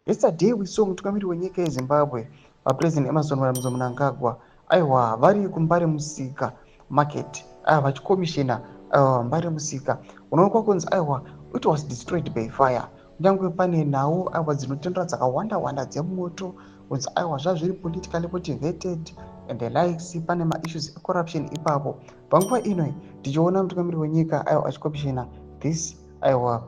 Yesterday we saw mutungamiri wenyika yeZimbabwe, VaPresident Emmerson Dambudzo Mnangagwa, aiwa, vari kuMbare Musika Market, aiwa, vachikomishina, aiwa, Mbare Musika unoonekwa kunzi, aiwa, it was destroyed by fire. Kunyange pane nhau, aiwa, dzinotendera dzakawanda wanda dzemoto, kunzi, aiwa, zvazviri politically motivated and the likes, pane maissues ecorruption ipapo. Panguva ino tichiona mutungamiri wenyika, aiwa, achikomishina this, aiwa,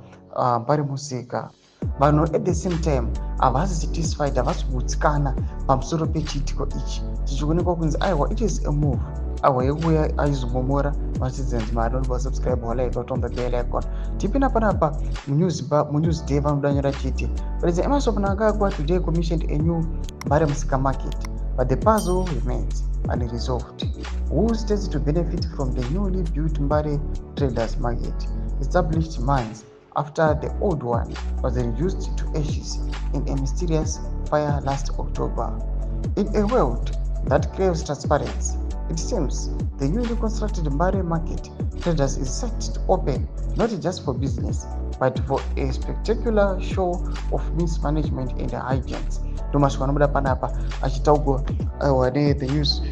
Mbare Musika, vanhu at the same time havasi satisfied, havasi kugutsikana pamusoro pechiitiko ichi, chichionekwa kunzi, aiwa, it is a move, aiwa, yekuuya achizomomora macitizens mari. Nobva subscribe, walike, turn on the bell icon. Tipinda panapa muNews Day, vanodanyora chiti President Emmerson Mnangagwa today commissioned a new Mbare Musika Market, but the puzzle remains unresolved: who stands to benefit from the newly built Mbare Traders Market, established months after the old one was reduced to ashes in a mysterious fire last October? In a world that craves transparency, it seems the newly constructed Mbare Market Traders is set to open not just for business, but for a spectacular show of mismanagement and hijinks. Ndomasvika anobuda panapa achitaugwa, aiwa, neThe News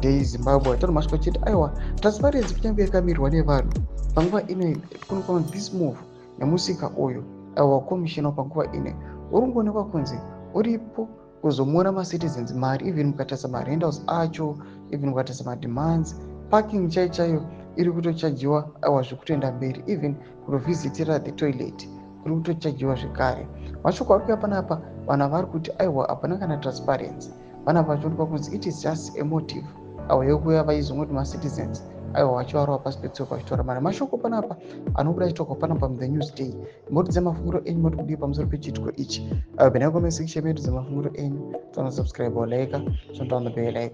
Day Zimbabwe. Tanomasvika chiti, aiwa, transparency kunyange yakamirwa nevanhu panguva ino, kunokuona this move nemusika uyu, aiwa, commissioner panguva ino uri kungoonekwa kunzi uripo kuzomora macitizens mari. Even mukatarisa marentals acho, even mukatarisa mademands, parking chaiyo chaiyo iri kutochajiwa, aiwa, zvekutoenda mberi. Even kutovhizitira the toilet kuri kutochajiwa zvekare. Mashoko ari kuya panapa, vanhu vari kuti, aiwa, hapana kana transparency panapa, vachionekwa kunzi it is just a motive, aiwa, yekuuya vaizongoti macitizens, aiwa, vachivarova pasi petsoka vachitora mari. Mashoko panapa anobuda achitaurwa panapa muThe News Day. Motidza mafungiro enyu, moti kudii pamusoro pechiitiko ichi? Pinai comment section medu dzemafungiro enyu. Tana subscribe, like, turn on the bell icon.